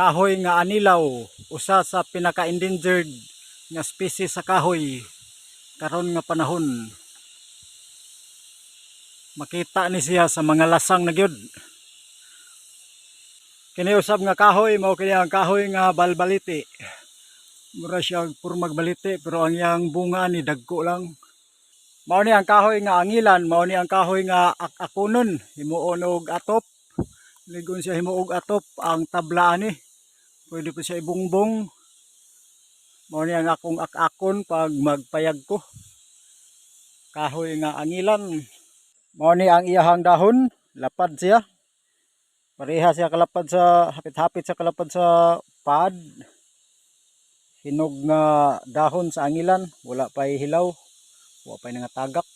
kahoy nga anilaw, usa sa pinaka-endangered nga species sa kahoy karon nga panahon. Makita ni siya sa mga lasang na gyud. Kini usab nga kahoy, mao kini ang kahoy nga balbaliti. Mura siya pormag baliti, pero ang iyang bunga ni dagko lang. Mao ni ang kahoy nga angilan, mao ni ang kahoy nga ak-akonon, himuon og atop. Ligon siya himuog atop ang tabla ani. Pwede po siya ibungbong. Mao ni ang akong ak-akon pag magpayag ko. Kahoy nga angilan. Mao ni ang iyahang dahon, lapad siya. Pareha siya kalapad sa hapit-hapit sa kalapad sa pad. Hinog nga dahon sa angilan, wala pa'y hilaw, wala pa'y nangatagak.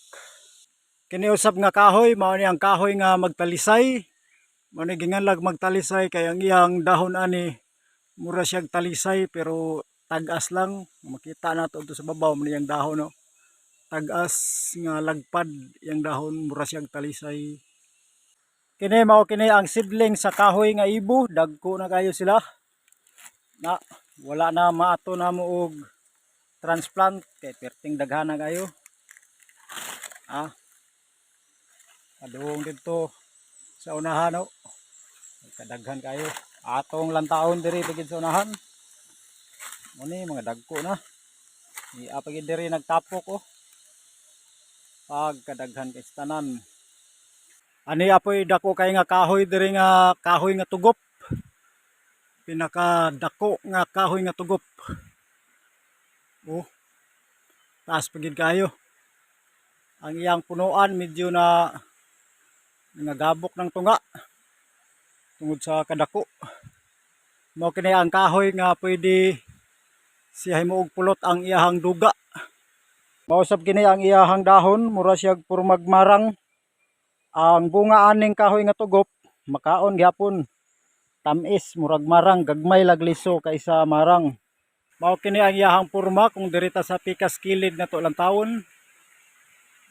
Kini usab nga kahoy, mao ni ang kahoy nga magtalisay. Mao ni ginganlag magtalisay kay ang iyang dahon ani mura siyang talisay, pero tag-as lang. Makita nato dito sa babaw man iyang dahon, no. Tag-as nga lagpad iyang dahon, mura siyang talisay. Kini mao kini ang seedling sa kahoy nga ibo, dagko na kayo sila. Na wala na maato na mo og transplant kay perting daghan na kayo. Ah. Padung didto sa unahan, no. Kadaghan kayo. Atong lantaon diri pagid sa unahan. Mo ni mga dagko na. Iya pagid diri nagtapok, oh. Pagkadaghan kay tanan. Ani apoy dako kay nga kahoy diri, nga kahoy nga tugop. Pinaka dako nga kahoy nga tugop. Oh. Taas pagid kayo. Ang iyang punuan medyo na nagabok ng tunga tungod sa kadako. Mao kini ang kahoy nga pwede siya himuog pulot ang iyahang duga. Mausab kini ang iyahang dahon, mura siya pormag marang. Ang bunga aning kahoy nga tugop, makaon gyapon. Tamis, murag marang, gagmay lag liso kaysa marang. Mao kini ang iyahang porma kung diri ta sa pikas kilid na to lang tawon.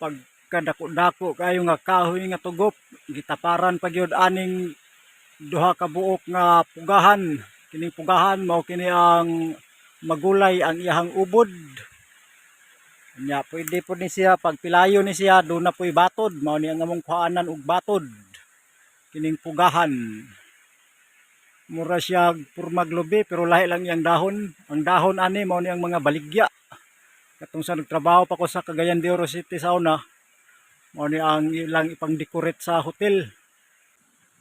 Pagkadako-dako kayo nga kahoy nga tugop, gitaparan pa gyud aning duha ka buok nga pugahan. Kining pugahan, mao kini ang magulay ang iyahang ubod. Nya pwede po ni siya pagpilayo ni siya, do na po'y batod. Mao ni ang among kuhaanan og batod. Kining pugahan. Mura siya pormag lubi, pero lahi lang iyang dahon. Ang dahon ani, mao ni ang mga baligya. Katong sa nagtrabaho pa ko sa Cagayan de Oro City sa una, mao ni ang ilang ipang-decorate sa hotel.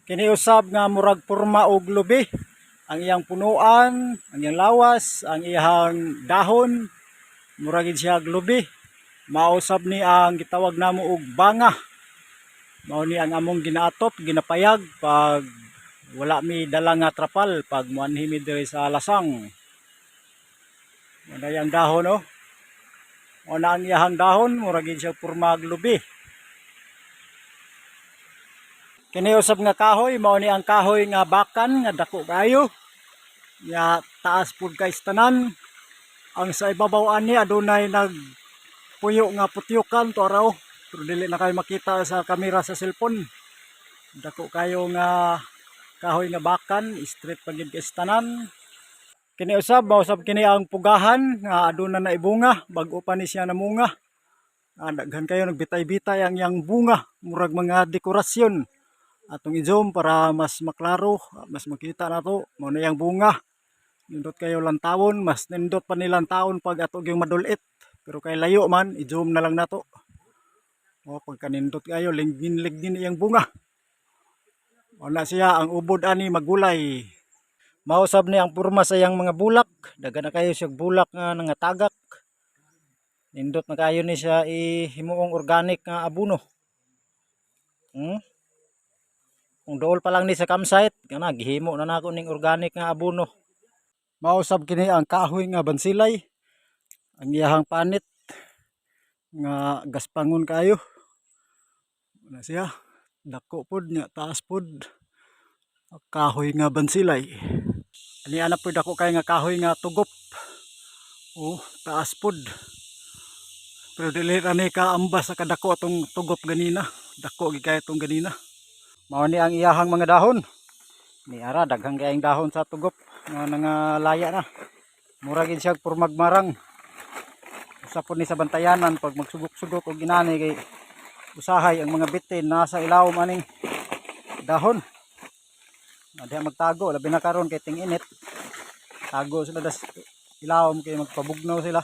Kini usab nga murag porma og lubi. Ang iyang punuan, ang iyang lawas, ang iyang dahon, murag gid siya og lubi. Mausab ni ang gitawag namo og banga. Mao ni ang among ginaatop, ginapayag pag wala mi dala nga trapal pag muanhi mi diri sa lasang. Mao na iyang dahon, oh. Mao na ang iyahang dahon, murag gid siya pormag lubi. Kini usab nga kahoy, mao ni ang kahoy nga bakan nga dako kayo. Ya taas pud kay tanan. Ang sa ibabaw ani adunay nagpuyo nga putyukan to araw. Pero dili na kayo makita sa kamera sa cellphone. Dako kayo nga kahoy nga bakan, straight pa gid kay tanan. Kini usab, mao usab kini ang pugahan nga aduna na ibunga, bag-o pa ni siya namunga. Ah, daghan kayo nagbitay-bitay ang iyang bunga, murag mga dekorasyon. Atong i-zoom para mas maklaro, mas makita nato mao na iyang bunga. Nindot kayo lantawon, mas nindot pa ni lantawon pag ato gyung madulit. Pero kay layo man, i-zoom na lang nato. O pagkanindot kayo, lignin-lignin iyang bunga. O na siya, ang ubod ani magulay. Mausab ni ang porma sa iyang mga bulak. Daghan na kayo siya bulak nga nangatagak. Nindot na kayo ni siya ihimuong organic nga abono. Kung dool pa lang ni sa campsite, kana gihimo na nako ning organic nga abono. Mausab kini ang kahoy nga bansilay. Ang iyahang panit nga gaspangon kayo. Na siya. Dako pod nya, taas pod. Kahoy nga bansilay. Ani ana pod dako kay nga kahoy nga tugop. Oh, taas pod. Pero dili ra ni kaambas sa kadako atong tugop ganina. Dako gid kay atong ganina. Mao ni ang iyahang mga dahon. Ni ara, daghang kayong dahon sa tugop nga nangalaya na. Mura gid siya pormag marang. Usa po ni sa bantayanan pag magsugok-sugok og inani kay usahay ang mga bitin nasa ilawom aning dahon. Na diha magtago, labi na karon kay ting-init. Tago sila das ilawom kay magpabugnaw sila.